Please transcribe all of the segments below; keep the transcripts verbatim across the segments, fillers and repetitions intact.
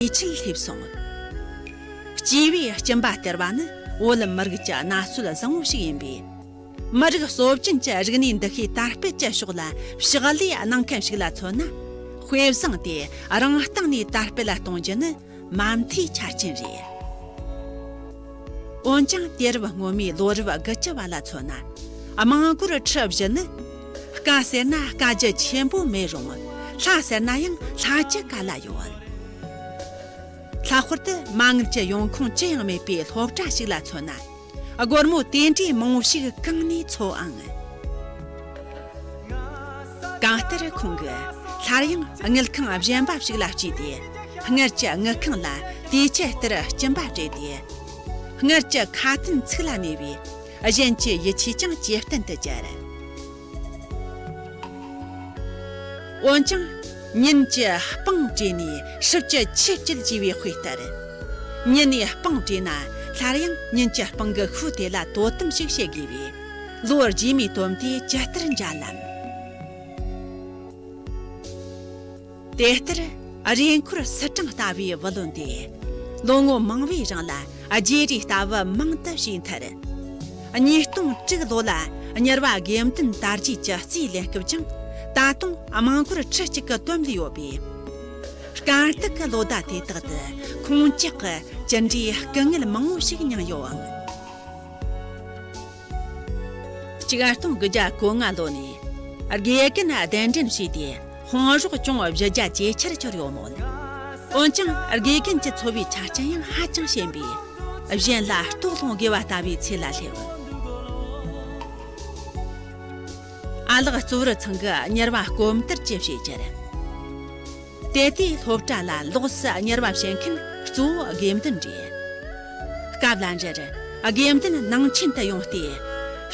ཉེས་ཆད་སླེབས་སོང་། སྐྱེས་བུའི་སྐྱིན་པ་སྟེར་བ་ནི་བོད་མི་རིགས་ཀྱི་གནའ་སྲོལ་བཟང་བོ་ཞིག་ཡིན་པས། མི་རིགས་སྲོལ་རྒྱུན་གྱི་རིག་གནས་འདུ་ཤེས་དར་སྤེལ་གྱི་ཕྱོགས་ལ་ཕྱག་ལས་གནང་མཁན་ཞིག་ལ་མཚོན་ན། དཔེ་བཟང་དེ་རང་སྟེང་ནས་དར་སྤེལ་གཏོང་རྒྱུ་ནི་མ་མཐའི་ཆ་རྐྱེན་རེད། འོན་ཀྱང་དུས་རབས་སྔོན་མའི་ལོ་རབས་དགུ་བཅུ་བ་ལ་མཚོན་ན། དམངས་སྒོར་ཁྲི་བཞི་ནི། དཀའ་ཟེར་ན་དཀའ་རྒྱུ་ཆེན་པོ་མེད་རུང་། སླ་ཟེར་ན་ཡང་སླ་རྒྱུ་ག་ལ་ཡོད། ལྷག་པར་དུ་མ་དངུལ་གྱི་ཡོང་ཁུངས་ཅི་ཡང་མེད་པའི་སློབ་གྲྭ་ཞིག་ལ་མཚོན་ན། སྒོར་མོ་དེ་འདྲའི་མང་བོ་ཞིག་གང་ནས་འཚོལ་ཨང་། གང་ལྟར་ཁོང་གིས་སླར་ཡང་དངུལ་ཁང་གཞན་པ་ཞིག་ལ་བརྩིས་ཏེ། སྔར་གྱི་དངུལ་ཁང་ལ་དུས་ཆད་ལྟར་སྐྱིན་པ་སྤྲད་དེ། སྔར་གྱི་ཁ་དན་ཚིག་ལ་གནས་པས། གཞན་གྱི་ཡིད་ཆེས་ཀྱང་ཇེ་བརྟན་དུ་གྱུར། འོན་ཀྱང་། ཉིན་གྱི་སྤང་བྲེལ་ནས་སྲིབ་ཀྱི་ཆུ་བཅུད་ཅེས་པའི་དཔེ་ལྟར། ཉིན་ནས་སྤང་བྲེལ་ན་སླར་ཡང་ཉིན་གྱི་སྤང་གི་ཤུགས་དེ་ལ་དོ་དམ་ཞིག་བྱེད་དགོས་པས། ལོ་རྗེས་མའི་དོན་དེ་ཇི་ལྟར་འཇལ་ལམ། དེ་ལྟར་རེས་འཁོར་སིལ་གྲངས་ལྟ་བུའི་བུ་ལོན་དེ། ལོ་ངོ་མང་བོའི་རིང་ལ་བརྗེ་རེས་ལྟ་བུ་མང་དུ་བྱས་མཐར། ཉིས་སྟོང་དྲུག་ལོ་ལ་གཉེར་བ་དགེ་འདུན་དར་རྒྱས་ཀྱི་རྩིས་ལེན་སྐབས་ཀྱང་ད་དུང་དམངས་སྒོར་ཁྲི་གཅིག་གི་དོན་ལས་ཡོད་པས། དཀའ་སྡུག་གི་ལོ་ཟླ་དེ་དག་ཏུ་ཁོང་ཅག་གིས་ཅི་འདྲའི་སྐུ་ངལ་མང་བོ་ཞིག་མྱངས་ཡོད་ཨང་། ཆིག་སྟོང་དགུ་བརྒྱ་གོ་ལྔ་ལོ་ནས་དགེ་རྒན་གདན་འདྲེན་བྱས་ཏེ། དཔུང་རོགས་ཅུང་བཞི་བརྒྱ་ཇེ་ཆེར་གྱུར་ཡོད་མོད། འོན་ཀྱང་དགེ་རྒན་གྱི་འཚོ་བའི་ཆ་རྐྱེན་ཡང་ཧ་ཅང་ཞན་པས། གཞན་ལ་ལྟོ་སློང་དགོས་པ་ལྟ་བུའི་ཚད་ལ་སླེབས། ཨ་ལགས་གཙོ་བོར་ཚང་གིས་གཉེར་བ་སྐོམ་དར་གྱི་བྱས་ཁྱེར། དེ་དུས་སློབ་གྲྭ་ལ་ལོགས་སུ་གཉེར་བ་བྱེད་མཁན་གཙོ་བོ་དགེ་འདུན་རེད། སྐབས་ལ་འབྲེལ་དགེ་འདུན་ནང་ཆེན་དུ་ཡོང་སྟེ།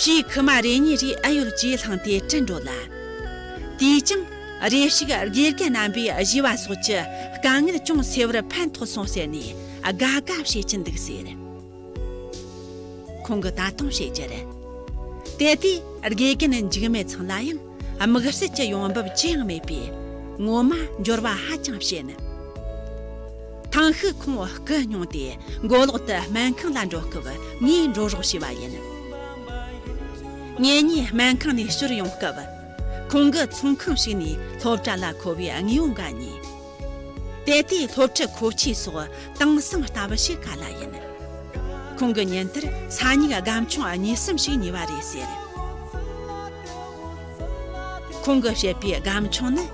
ཕྱིའི་ཁུག་མ་རེ་གཉིས་རེ་ཨེ་ཡོད་ཅེས་བསླངས་ཏེ་དྲིལ་འགྲོ་ལ། དེས་ཀྱང་རེ་ཞིག་དགེ་རྒན་རྣམ་པས་གཞས་པ་སོགས་ཀྱི་དཀའ་ངལ་ཅུང་སེལ་བར་ཕན་ཐོགས་སོང་ཟེར་ནས་དགའ་དགའ་བྱེད་ཀྱིན་འདུག་ཟེར། ཁོང་གིས་ད་དུང་བཤད་རྒྱུར། དེ་དུས་དགེ་རྒན་འཇིགས་མེད་ཚང་ལ་ཡང་དམིགས་བསལ་གྱི་ཡོང་འབབ་ཅི་ཡང་མེད་པས་ངོ་མ་འབྱོར་བ་ཧ་ཅང་ཞན། ཐང་ཤུགས་ཁོང་སྐུ་སྙུང་སྟེ་མགོ་ལོག་ཏུ་སྨན་ཁང་ལ་འགྲོ་སྐབས་ངས་འགྲོ་རོགས་བྱས་པ་ཡིན། ངེད་གཉིས་སྨན་ཁང་ནས་ཕྱིར་ཡོང་སྐབས། ཁོང་གིས་ཚོང་ཁང་ཞིག་ནས་སློབ་གྲྭ་ལ་མཁོ་བའི་དངོས་པོ་འགའ་རྙེད། དེ་དུས་སློབ་ཁྲིད་མཁོ་ཆས་སོགས་དེང་སང་ལྟ་བུ་ཞིག་ག་ལ་ཡིན། ཁོང་གི་ཉིན་ལྟར་ས་སྨྱུག་སྒམ་ཆུང་གཉིས་གསུམ་ཞིག་ཉོས་པ་རེད་ཟེར། ཁོང་གིས་བཤད་པའི་སྒམ་ཆུང་ནི་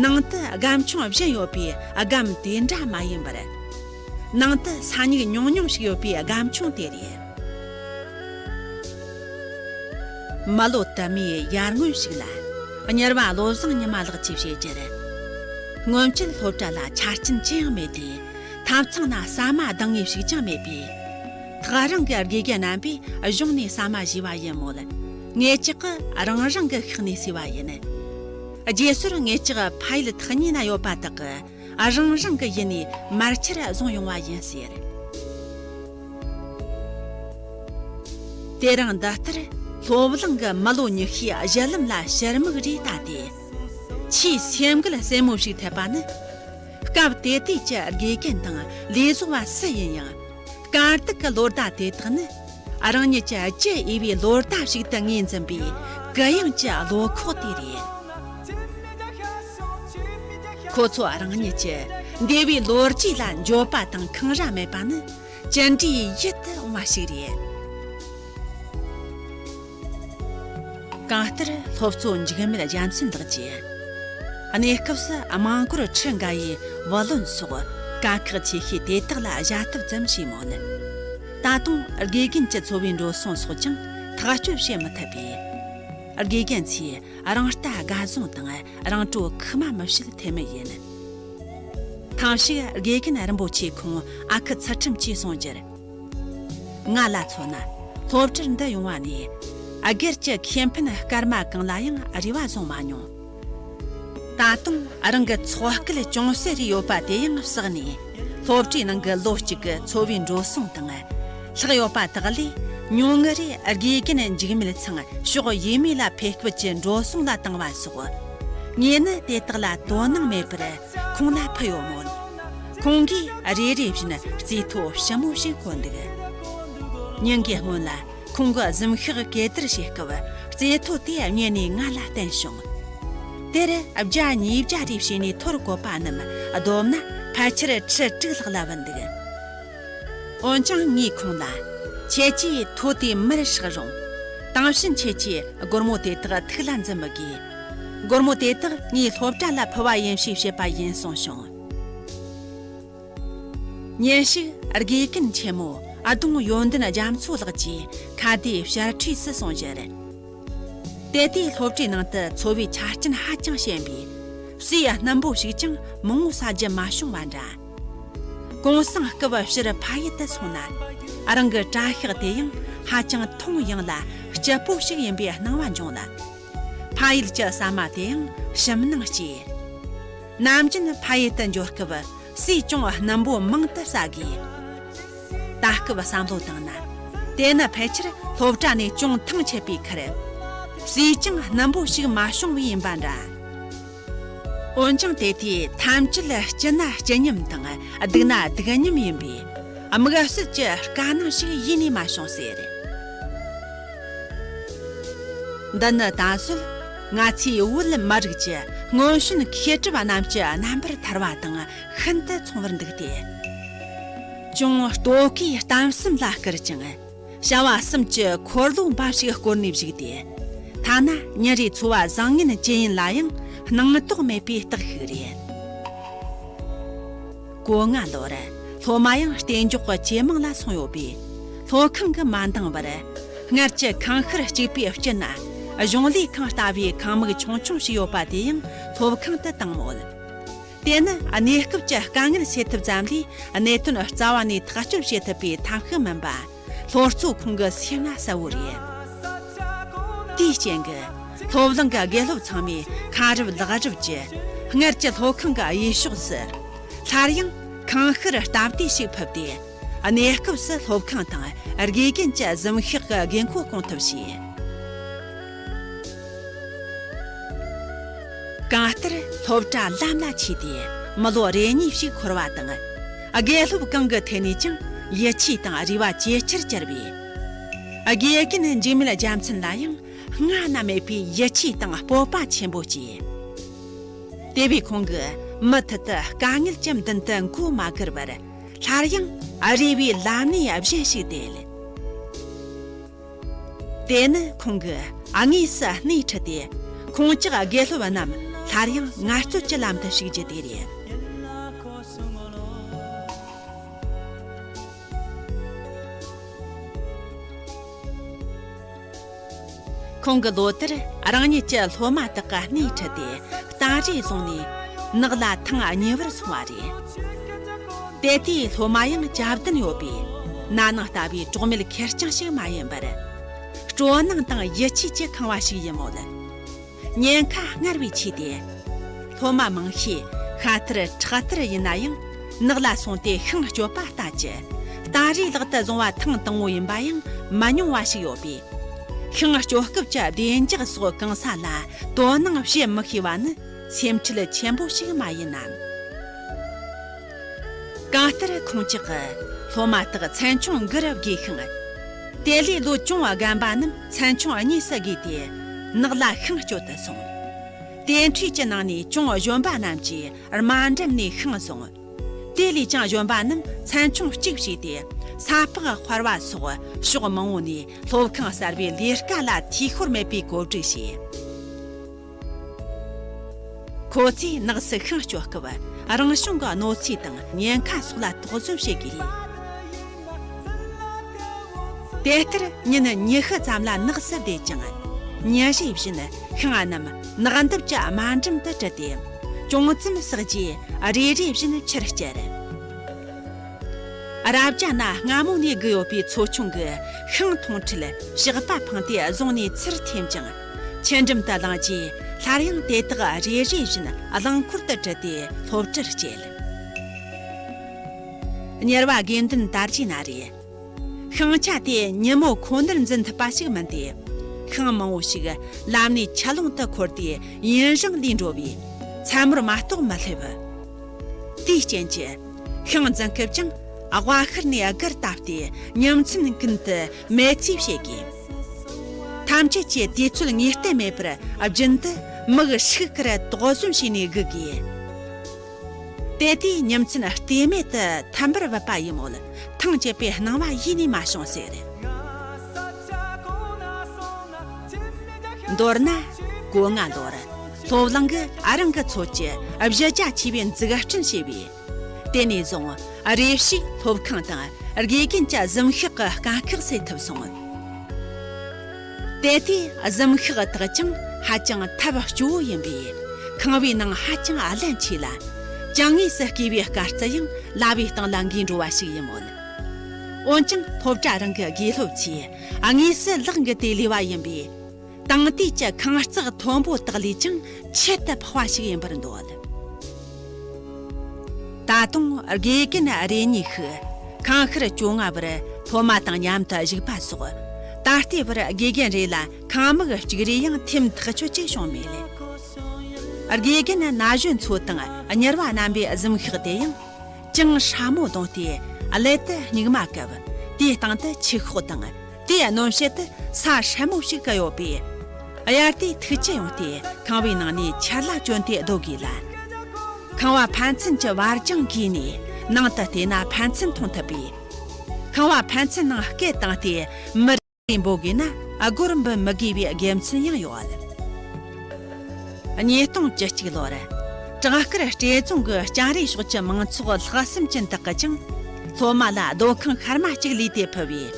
ནང་དུ་སྒམ་ཆུང་བཞི་ཡོད་པའི་སྒམ་དེ་འདྲ་མ་ཡིན་པར། ནང་དུ་ས་སྨྱུག་ཉུང་ཉུང་ཞིག་ཡོད་པའི་སྒམ་ཆུང་དེ་རེད། མི་ལོ་དུ་མའི་ཡར་སྔོན་ཞིག་ལ། གཉེར་བ་བློ་བཟང་ཉི་མ་ལགས་ཀྱིས་བཤད་རྒྱུར། སྔོན་ཆད་སློབ་གྲྭ་ལ་ཆ་རྐྱེན་ཅི་ཡང་མེད་དེ། ཐབ་ཚང་ན་ཟ་མ་ལྡང་ངེས་ཤིག་ཀྱང་མེད་པས། ཐག་རིང་གི་དགེ་རྒན་རྣམ་པས་གཞུང་ནས་ཟ་མ་བཞེས་པ་ཡིན་མོད། ངེད་ཅག་གིས་རང་རང་གི་ཤག་ནས་ཟོས་པ་ཡིན། རྗེས་སོར་ངེད་ཅག་ཕ་ཡུལ་ཐག་ཉེ་ན་ཡོད་པ་དག་གིས་རང་རང་གི་ཡུལ་ནས་མར་ཆུར་བཟུང་ཡོང་བ་ཡིན་ཟེར། དེ་རིང་འདི་ལྟར་སློབ་གླིང་གི་མི་ལོ་ཉི་ཤུའི་གཞི་ལམ་ལ་ཕྱིར་མིག་རེ་ལྟ་སྟེ། ཆེས་སེམས་འགུལ་གསལ་མོ་ཞིག་ཐེབས་པ་ནི། སྐབས་དེ་དུས་ཀྱི་དགེ་རྒན་དང་ལས་བཟོ་བ་སུ་ཡིན་ཡང་། དཀའ་སྡུག་གི་ལོ་ཟླ་དེ་དག་ནི། རང་ཉིད་ཀྱི་ལྕི་འོས་པའི་ལོ་ཟླ་ཞིག་ཏུ་ངོས་འཛིན་པའི་གུ་ཡངས་ཀྱི་བློ་ཁོག་དེ་རེད། ཁོ་ཚོ་རང་ཉིད་ཀྱི་འདས་པའི་ལོ་རྒྱུས་ལ་འགྱོད་པ་དང་འཁང་ར་མེད་པ་ནི་ཅི་འདྲའི་ཡིད་དུ་འོང་བ་ཞིག་རེད། གང་ལྟར་སློབ་གཙོ་འཇིགས་མེད་རྒྱལ་མཚན་ལགས་ཀྱིས། གནས་སྐབས་སུ་དམངས་སྒོར་ཁྲི་འགའ་ཡི་བུ་ལོན་སོགས་དཀའ་ཁག་ཆེ་ཤོས་དེ་དག་ལ་བཞག་ཐབས་ཙམ་བྱས་མོད། ད་དུང་དགེ་རྒན་གྱི་འཚོ་བའི་འགྲོ་སོང་སོགས་ཀྱང་ཐག་གཅོད་བྱེད་མི་ཐུབ་པས། དགེ་རྒན་ཚོས་རང་རྟ་དགའ་བཟུང་དང་རང་སྤྲོ་ཁུག་མ་མི་བྱེད་ཐབས་མེད་ཡིན། ཐེངས་ཤིག་དགེ་རྒན་རིན་པོ་ཆེ་ཁོང་ཨ་ཁུ་ཚུལ་ཁྲིམས་ཀྱིས་གསུངས་རྒྱུར། ང་ལ་མཚོན་ན་སློབ་གྲྭར་འདི་ཡོང་བ་ནས་སྒེར་གྱི་ཁེ་ཕན་སྐར་མ་གང་ལ་ཡང་རེ་བ་བཟུང་མ་མྱོང་། ད་དུང་རང་གི་འཚོ་སྐལ་ཅུང་ཟད་རེ་ཡོད་པ་དེ་ཡང་བསགས་ནས། སློབ་གྲྭའི་ནང་གི་ལོ་གཅིག་གི་འཚོ་བའི་འགྲོ་སོང་དང་། ལྷག་ཡོད་པ་དག་ལས་ཉུང་ངུ་རེ་དགེ་རྒན་འཇིགས་མེད་ཚང་ཕྱོགས་ཡས་མས་ལ་ཕེབས་སྐབས་ཀྱི་འགྲོ་སོང་ལ་བཏང་བ་སོགས། ངས་ནི་དེ་དག་ལ་དོ་སྣང་མེད་པར་ཁོང་ལ་ཕུལ་ཡོད་མོད། ཁོང་གིས་རེ་རེ་བཞིན་རྩེ་ཐོ་ཞིབ་མོ་ཞིག་བཀོད་འདུག། ཉིན་འགའི་སྔོན་ལ་ཁོང་གིས་གཟིམ་ཤག་གད་བདར་བྱེད་སྐབས་རྩེ་ཐོ་དེ་གཉེར་ནས་ང་ལ་བསྟན་བྱུང་། དེར་བརྒྱ་ཉིས་བརྒྱ་རེ་བྱས་ནས་ཐོར་བཀོད་པ་རྣམས་བསྡོམས་ན་ཕལ་ཆེར་ཁྲི་དྲུག་ལྷག་ལ་བུད་འདུག། འོན་ཀྱང་ངས་ཁོང་ལ། ཁྱེད་ཀྱིས་ཐོ་དེ་མར་བསྲེགས་རུང་། དེང་ཕྱིན་ཁྱེད་ཀྱིས་སྒོར་མོ་དེ་དག་ཐུགས་ལ་འཛིན་མི་དགོས། སྒོར་མོ་དེ་དག་ངའི་སློབ་གྲྭ་ལ་ཕུལ་བ་ཡིན་ཞེས་བཤད་པ་ཡིན་གསུངས་བྱུང་། ཉིན་ཞིག་དགེ་རྒན་ཆེན་མོ་ཨ་དོང་ཡོན་ཏན་རྒྱ་མཚོ་ལགས་ཀྱིས་ཁ་བརྡའི་བཤད་ཁྲིས་སུ་སོང་ཞོར། དེ་དུས་སློབ་གྲྭའི་ནང་དུ་འཚོ་བའི་ཆ་རྐྱེན་ཧ་ཅང་ཞན་པས། ཟས་སྣུམ་པོ་ཞིག་ཀྱང་མང་བོ་ཟ་རྒྱུ་མ་བྱུང་བ་འདྲ། གུང་སེང་སྐབས་ཕྱིར་ཕ་ཡུལ་དུ་སོང་ན། རང་གི་བཀྲ་ཤིས་དེ་ཡང་ཧ་ཅང་མཐོང་ཡངས་ལ་སྐྱིད་པོ་ཞིག་ཡིན་པའི་སྣང་བ་འབྱུང་ལ། ཕ་ཡུལ་གྱི་ཟ་མ་དེ་ཡང་ཞིམ་སྣང་སྐྱེས། ནམ་རྒྱུན་ཕ་ཡུལ་དུ་འབྱོར་སྐབས་ཟས་ཅུང་སྣུམ་པོ་མང་དུ་ཟ་དགོས། ད་སྐབས་བསམ་བློ་བཏང་ན། དེ་ནི་ཕལ་ཆེར་སློབ་གྲྭ་ནས་ཅུང་ཐང་ཆད་པའི་ཁར། ཟས་ཀྱང་སྣུམ་པོ་ཞིག་མ་བྱུང་བས་ཡིན་པ་འདྲ། འོན་ཀྱང་དེ་དུས་ཐམས་ཅད་སྐྱིད་ན་སྐྱིད་མཉམ་དང་སྡུག་ན་སྡུག་མཉམ་ཡིན་པས། དམིགས་བསལ་གྱི་དཀའ་སྣང་ཞིག་ཡེ་ནས་མ་བྱུང་ཟེར། འདི་ནི་ད་གཟོད་ང་ཚོའི་བོད་མི་རིགས་ཀྱི་སྔོན་བྱོན་མཁས་གྲུབ་རྣམས་ཀྱི་རྣམ་པར་ཐར་བ་དང་ཤིན་ཏུ་མཚུངས་པར་འདུག་སྟེ། ཅུང་ལྟོ་གོས་གཏམ་གསུམ་ལ་བསྐུར་ཅིང་། བྱ་བ་གསུམ་གྱི་འཁོར་ལོ་འབའ་ཞིག་བསྐོར་ནས་བཞུགས་ཏེ། ཐ་ན་ཉིན་རེའི་འཚོ་བ་བཟང་ངན་ཇི་ཡིན་ལ་ཡང་སྣང་དོགས་མེད་པའི་རྟགས་ཤིག་རེད། གོ་ལྔ་ལོར་སློབ་མ་ཡང་རྟེན་མགྱོགས་ཀྱི་ཇེ་མང་ལ་སོང་ཡོད་པས། སློབ་ཁང་གི་མ་འདང་བར། སྔར་གྱི་ཁང་ཤར་གཅིག་པའི་དཀྱིལ་ན་གཞུང་ལས་ཁང་ལྟ་བུའི་ཁང་མིག་ཆུང་ཆུང་ཞིག་ཡོད་པ་དེ་ཡང་སློབ་ཁང་དུ་བཏང་མོད། དེ་ནི་གནས་སྐབས་ཀྱི་དཀའ་ངལ་སེལ་ཐབས་ཙམ་ལས་གནད་དོན་རྩ་བ་ནས་ཐག་གཅོད་བྱེད་ཐུབ་པའི་ཐབས་ཤེས་མིན་པ། སློབ་གཙོ་ཁོང་གི་སེམས་ན་གསལ་བོ་རེད། དེའི་རྐྱེན་གྱིས་སློབ་གླིང་གི་དགེ་སློབ་ཚང་མས་ཁ་རུབ་ལག་རུབ་ཀྱིས་སྔར་གྱི་སློབ་ཁང་གི་གཡས་ཕྱོགས་སུ་སླར་ཡང་ཁང་ཤར་སྟབས་བདེ་ཞིག་ཕུབ་སྟེ། གནས་སྐབས་སུ་སློབ་ཁང་དང་དགེ་རྒན་གྱི་གཟིམ་ཤག་གི་དགོས་མཁོ་སྐོང་ཐབས་བྱས། གང་ལྟར་སློབ་གྲྭ་ལམ་ལ་ཆས་ཏེ་མི་ལོ་རེ་གཉིས་ཤིག་འཁོར་བ་དང་། དགེ་སློབ་གང་གི་ཐད་ནས་ཀྱང་ཡིད་ཆེས་དང་རེ་བ་ཇེ་ཆེར་གྱུར་བས། དགེ་རྒན་འཇིགས་མེད་རྒྱལ་མཚན་ལ་ཡང་སྔ་ན་མེད་པའི་ཡིད་ཆེས་དང་སྤོབས་པ་ཆེན་པོ་སྐྱེས། དེ་བས་ཁོང་གིས་མུ་མཐུད་དུ་དཀའ་ངལ་གྱི་མདུན་དུ་མགོ་མ་སྒུར་བར། སླར་ཡང་རེ་བའི་ལམ་སྣེ་གཞན་ཞིག་དེད། དེ་ནི་ཁོང་གིས་དངོས་སུ་སྣེ་ཁྲིད་དེ། ཁོང་ཅག་དགེ་སློབ་རྣམས་སླར་ཡང་ངལ་རྩོལ་གྱི་ལམ་དུ་ཞུགས་རྒྱུ་དེ་རེད། ཁོང་གི་ལོ་དེར་རང་ཉིད་ཀྱི་སློབ་མ་དག་ག་སྣེ་ཁྲིད་དེ་སྟ་རེ་བཟུང་ནས་ནགས་ལ་ཐེངས་གཉིས་པར་སོང་བ་རེད། དེ་དུས་སློབ་མ་ཡང་གྱ་བདུན་ཡོད་པས། ན་ནིང་ལྟ་བུའི་གྲོགས་མེད་ཁེར་རྐྱང་ཞིག་མ་ཡིན་པར། སྤྲོ་སྣང་དང་ཡིད་ཆེས་ཀྱིས་ཁེངས་པ་ཞིག་ཡིན་མོད། ཉེན་ཁ་སྔར་བས་ཆེ་སྟེ། སློབ་མ་མང་ཤས་ཤ་ཐར་ཁྲག་ཐར་ཡིན་ན་ཡང་། ནགས་ལ་སོང་སྟེ་ཤིང་གཅོད་པ་ལྟ་ཅི། སྟ་རེ་ལག་ཏུ་བཟུང་བ་ཐེངས་དང་པོ་ཡིན་པ་ཡང་མི་ཉུང་བ་ཞིག་ཡོད་པས། ཤིང་གཅོད་སྐབས་ཀྱི་བདེ་འཇགས་སོགས་གང་ས་ལ་དོ་སྣང་བྱེད་མི་ཤེས་པ་ནི་སེམས་ཁྲལ་ཆེན་པོ་ཞིག་མ་ཡིན་ནམ། གང་ལྟར་ཁོང་ཅག་གི་སློབ་མ་དག་ཚན་ཆུང་འགུལ་དགོས་ཤིང་། དེ་ལས་ལོ་ཅུང་རྒན་པ་རྣམས་ཚན་ཆུང་གཉིས་སུ་བགོས་ཏེ་ནགས་ལ་ཤིང་གཅོད་དུ་སོང་། དེ་འཕྲོས་ཀྱི་ནང་ནས་ཅུང་གཞོན་པ་རྣམས་ཀྱིས་དམའ་འགྲམ་ནས་ཤིང་བཟུང་། དེ་ལས་ཀྱང་གཞོན་པ་རྣམས་ཚན་ཆུང་གཅིག་བྱས་ཏེ་ས་ཕག་དཔར་བ་སོགས་ཕྱོགས་མང་བོ་ནས་སློབ་ཁང་གསར་བའི་ལས་ཀ་ལ་འཐུས་ཤོར་མེད་པའི་བཀོད་སྒྲིག་བྱས། ཁོ་ཚོས་ནགས་སུ་ཤིང་གཅོད་སྐབས་རང་བྱུང་གི་གནོད་འཚེ་དང་ཉེན་ཁ་སོགས་ལ་དོགས་ཟོན་བྱེད་དགོས་རེད། དེ་ལྟར་ཉིན་ཉི་ཤུ་ཙམ་ལ་ནགས་སུ་བསྡད་ཅིང་། ཉིན་རེ་བཞིན་ཤིང་རྣམས་ནགས་འདབས་ཀྱི་དམའ་འགྲམ་དུ་དྲུད་དེ། ཅུང་ཙམ་བསགས་རྗེས་རེ་རེ་བཞིན་ཆུར་བསྐྱུར། རབ་བྱ་ན་སྔ་མོ་ནས་བསྒུགས་ཡོད་པའི་མཚོ་ཆུང་གི་ཤིང་འཐུང་ཁྲིད་ཕྱགས་པ་འཕངས་ཏེ་བཟུང་ནས་ཚུར་འཐེན་ཅིང་། ཆུ་འགྲམ་དུ་བླངས་རྗེས་སླར་ཡང་དེ་དག་རེ་རེ་བཞིན་རླངས་འཁོར་དུ་དྲུད་དེ་སློབ་གྲྭར་བསྐྱལ། གཉེར་བ་དགེ་འདུན་དར་རྒྱས་ན་རེ། ཤིང་ཆ་དེ་ཉིན་མོ་ཁོ་ནར་འཛིན་ཐུབ་པ་ཞིག་མིན་ཏེ། ཤིང་མང་བོ་ཞིག་ལམ་ནས་ཆུ་ཀླུང་དུ་འཁོར་ཏེ་ཡུན་རིང་ལུས་འགྲོ་བས་མཚན་མོར་མ་གཏོགས་མི་སླེབས། དེའི་རྐྱེན་གྱིས་ ཤིང་འཛིན་སྐབས་ཀྱང་ཝ་ཤར་ནས་སྒར་བཏབ་སྟེ་ཉིན་མཚན་ཀུན་ཏུ་མེལ་ཚེ་བྱེད་དགོས། ཐམས་ཅད་ཀྱིས་དུས་ཚོད་ངེས་གཏན་མེད་པར་རྒྱུན་དུ་མི་གི་ཤུགས་ཀར་དོགས་ཟོན་བྱས་ནས་སྒུག་དགོས། དེ་དུས་ཉིན་མཚན་ལྟོས་མེད་དུ་ཐིམ་པར་བབས་པ་ཡིན་མོད། ཐང་ཆད་པའི་སྣང་བ་ཡེ་ནས་མ་བྱུང་ཟེར། མདོར་ན། གོ་ལྔ་ལོར་སློབ་གླིང་གི་ཨ་རང་གི་ཚོད་ཀྱི་གཞི་རྒྱ་ཆེ་བའི་འཛུགས་སྐྲུན་བྱས་པས། དེ་ནས་བཟུང་རེ་ཞིག་སློབ་ཁང་དང་དགེ་རྒན་གྱི་གཟིམ་ཤག་གི་དཀའ་ཁག་སེལ་ཐུབ་སོང་། དེ་དུས་གཟིམ་ཤག་དག་ཀྱང་ཧ་ཅང་ཐབས་སྐྱོ་བོ་ཡིན་པས། ཁང་བའི་ནང་ཧ་ཅང་ཨ་ལན་ཆེ་ལ། ཅང་དངོས་སུ་བརྐོས་པའི་དཀར་རྩི་ཡང་ལྭ་བའི་སྟེང་ལ་འགོས་འགྲོ་བ་ཞིག་ཡིན་མོད། འོན་ཀྱང་སློབ་གྲྭ་རང་གི་དགེ་སློབ་ཚོས་དངོས་སུ་ལག་འགུལ་ཏེ་ལས་པ་ཡིན་པས། དེང་དུས་ཀྱི་ཁང་བརྩེགས་མཐོན་པོ་དག་ལས་ཀྱང་ཁྱད་དུ་འཕགས་པ་ཞིག་ཡིན་པར་འདོད། ད་དུང་དགེ་རྒན་རེ་གཉིས་ཤིག་ཁང་ཤར་བཅོ་ལྔ་བར་སློབ་མ་དང་མཉམ་དུ་བཞུགས་པ་སོགས། ད་ལྟའི་བར་དགེ་རྒན་རེ་ལ་ཁང་མིག་གཅིག་རེ་ཡང་ཐེམ་ཐག་ཆོད་ཅིག་བྱུང་མེད་ལེ། དགེ་རྒན་ན་གཞོན་ཚོ་དང་གཉེར་བ་རྣམ་པའི་གཟིམ་ཤག་དེ་ཡང་ཅུང་སྲ་མོ་བརྡུངས་ཏེ། སླད་དུ་སྨྱུག་མ་བཀབ། དེའི་སྟེང་དུ་ཆུ་ཤོག་དང་། དེའི་སྣོད་བཤད་དུ་ས་སྲབ་མོ་ཞིག་བཀལ་ཡོད་པས། དབྱར་དུས་ཐུག་ཆུ་ཡོང་སྟེ་ཁང་བའི་ནང་ནས་ཆར་ལྭ་གྱོན་ཏེ་སྡོད་དགོས་ལ། ཁང་བ་ཕན་ཚུན་གྱི་བར་ལྗང་གིས་ནས་ནང་དུ་བལྟས་ན་ཕན་ཚུན་མཐོང་ཐུབ་པས། ཁང་བ་ཕན་ཚུན་ནང་སྐད་བཏང་སྟེ་མི་རེ་འབོད་དགོས་ན་སྒོར་འབུད་མི་དགོས་པའི་དགེ་མཚན་ཡང་ཡོད། ཉིས་སྟོང་བཅུ་གཅིག་ལོར་བྲག་དཀར་སྤྲེལ་རྫོང་གི་སྤྱན་རས་ཕྱོགས་ཀྱི་མང་ཚོགས་ལྷག་བསམ་ཅན་དག་གིས་ཀྱང་སློབ་མ་ལ་སྡོད་ཁང་ཤར་མ་གཅིག་ལས་ཏེ་ཕུལ་བས།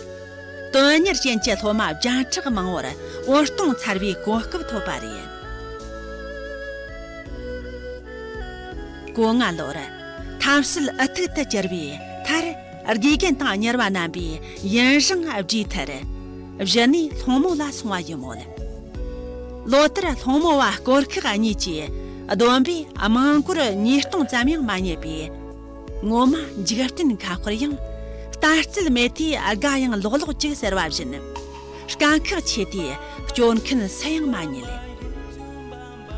དོན་གཉེར་ཅན་གྱི་སློབ་མ་བརྒྱ་ཕྲག་མང་བོར་འོད་སྟོང་འཚར་བའི་གོ་སྐབས་ཐོབ་པ་རེད། གོ་ལྔ་ལོར་ཐབས་ཤེས་ཨུ་ཐུག་ཏུ་གྱུར་བའི་མཐར། དགེ་རྒན་དང་གཉེར་བ་རྣམ་པས་ཡུན་རིང་བགྲོས་མཐར། གཞི་ནས་སློང་མོ་ལ་སོང་བ་ཡིན་མོད། ལོ་ལྟར་སློང་མོ་བ་སྐོར་ཁག་གཉིས་ཀྱིས་བསྡོམས་པས་དམངས་སྒོར་ཉིས་སྟོང་ཙམ་ཡང་མ་རྙེད་པས། ངོ་མ་འཇིག་རྟེན་ཁ་འཁོར་ཡང་། རྟ་རྩལ་མེད་དུས་དགའ་ཡང་ལོག་ལོག་ཅིག་ཟེར་བ་བཞིན། དཀའ་ཁག་ཆེ་དུས་སྐྱོར་མཁན་སུ་ཡང་མ་རྙེད།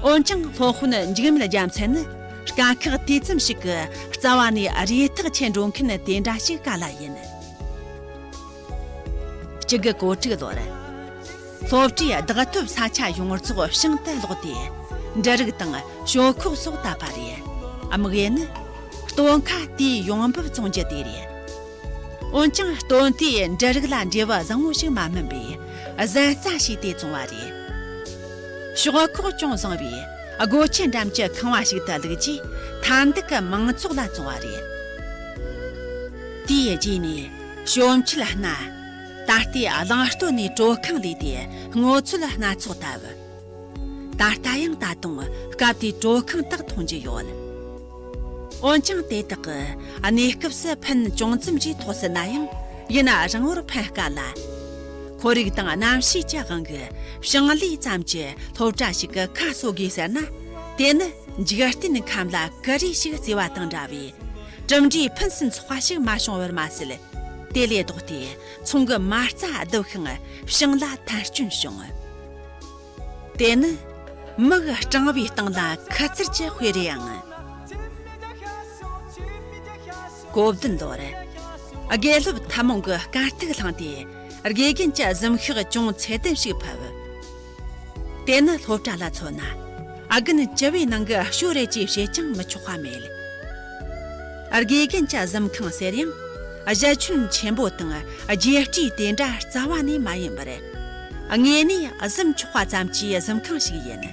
འོན་ཀྱང་སློབ་དཔོན་འཇིགས་མེད་རྒྱལ་མཚན་ནི་དཀའ་ཁག་དུས་ཙམ་ཞིག་གི་རྩ་བ་ནས་རེ་ཐག་ཆད་འགྲོ་མཁན་དེ་འདྲ་ཞིག་ག་ལ་ཡིན། གཅིག་དགུ་གོ་དྲུག་ལོར། སློབ་གྲྭའི་བདག་ཐོབ་ས་ཆ་ཡོངས་རྫོགས་བྱང་དུ་ལོག་སྟེ། འབྲུ་རིགས་དང་ཞོག་ཁོག་སོགས་བཏབ་པ་རེད། དམིགས་ཡུལ་ནི། སྟོན་ཁ་དེའི་ཡོང་འབབ་བཙོང་རྒྱུ་དེ་རེད། འོན་ཀྱང་སྟོན་དེས་འབྲུ་རིགས་ལ་འབྲས་བུ་བཟང་བོ་ཞིག་མ་སྨིན་པས་གཟན་རྩྭ་བྱས་ཏེ་བཙོང་བ་རེད། ཞོག་ཁོག་ཅུང་བཟང་བས་སྒོ་ཆེན་འགྲམ་གྱི་ཁང་བ་ཞིག་ཏུ་བླུགས་རྗེས་མཐའ་འདུལ་གྱི་མང་ཚོགས་ལ་བཙོང་བ་རེད། དེའི་རྗེས་ནས་ཞོ་མཆུ་ལ་སྣ། ད་ལྟའི་གླང་སྟོད་ནས་དྲོད་ཁང་ལས་ཏེ་སྔོ་ཚོད་སྣ་ཚོགས་བཏབ། ད་ལྟ་ཡང་ད་དུང་སྐབས་དེའི་དྲོད་ཁང་དག་མཐོང་རྒྱུ་ཡོད། འོན་ཀྱང་དེ་དག་གི་གནས་སྐབས་སུ་ཕན་ཅུང་ཙམ་ཞིག་ཐོགས་སྲིད་ན་ཡང་ཡུན་རིང་བོར་ཕན་དཀའ་ལ། ཁོར་ཡུག་དང་གནམ་གཤིས་ཀྱི་དབང་གིས་ཞིང་ལས་ཙམ་གྱིས་སློབ་གྲྭ་ཞིག་གི་ཁ་གསོ་དགོས་ཟེར་ན། དེ་ནི་འཇིག་རྟེན་ཁམས་ལ་ཀུ་རེ་ཞིག་བརྩེ་བ་དང་འདྲ་བས། གྲུབ་འབྲས་ཕུན་སུམ་ཚོགས་པ་ཞིག་མ་བྱུང་བར་མ་ཟད། དེ་ལས་ལྡོག་སྟེ་ཚོང་གི་མ་རྩ་བརྡིབས་ཤིང་ཞིང་ལ་ཐན་སྐྱོན་བྱུང་། དེ་ནི་མི་གི་སྤྲང་བའི་སྟེང་ལ་ཁུ་ཚུར་གྱི་དཔེ་རེད་ཨང་། གོ་བདུན་ལོར། དགེ་སློབ་ཐུན་མོང་གི་དཀའ་སྡུག་བསླངས་ཏེ། དགེ་རྒན་གྱི་གཟིམ་ཤག་ཅུང་ཚད་ལྡན་ཞིག་ཕབ། དེ་ནི་སློབ་གྲྭ་ལ་མཚོན་ན། ཨ་རྒན་བཅུ་བའི་ནང་གི་ཞོ་རེད་ཅེས་བཤད་ཀྱང་མི་ཆོག་པ་མེད། དགེ་རྒན་གྱི་གཟིམ་ཁང་ཟེར་ཡང་། གཞི་ཁྱོན་ཆེན་པོ་དང་རྒྱས་སྤྲོས་དེ་འདྲ་རྩ་བ་ནས་མ་ཡིན་པར། དངོས་གནས་གཟིམ་ཆོག་པ་ཙམ་གྱི་གཟིམ་ཁང་ཞིག་ཡིན།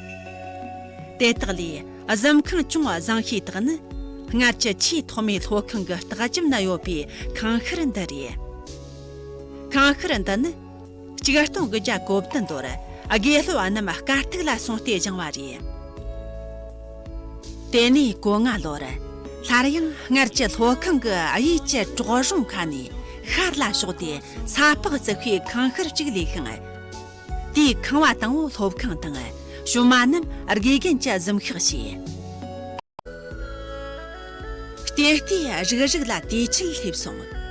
དེ་དག་ལས་གཟིམ་ཁང་ཅུང་བཟང་ཤོས་དག་ནི། སྔར་གྱི་ཆེས་ཐོག་མའི་སློབ་ཁང་གི་ལྟག་ཅམ་ན་ཡོད་པའི་ཁང་ཤར་འདི་རེད། ཁང་ཤར་འདི་ནི། ཆིག་སྟོང་དགུ་བརྒྱ་གོ་བདུན་ལོར་དགེ་སློབ་རྣམས་དཀའ་སྡུག་ལ་སོང་སྟེ་བཞེངས་པ་རེད། དེ་ནས་གོ་ལྔ་ལོར། སླར་ཡང་སྔར་གྱི་སློབ་ཁང་གི་གཡས་ཀྱི་གྲོག་རོང་ཁ་ནས་ཤར་ལ་ཕྱོགས་ཏེ་ས་ཕག་བརྩིགས་པའི་ཁང་ཤར་གཅིག་ལས་ཤིང་། དེའི་ཁང་བ་དང་པོ་སློབ་ཁང་དང་། བྱེ་མ་རྣམས་དགེ་རྒན་གྱི་གཟིམ་ཤག་བྱས། ལྟེ་ལྟེ་རིག་རིག་ལ་དེའི་ཆེད་སླེབས་སོང་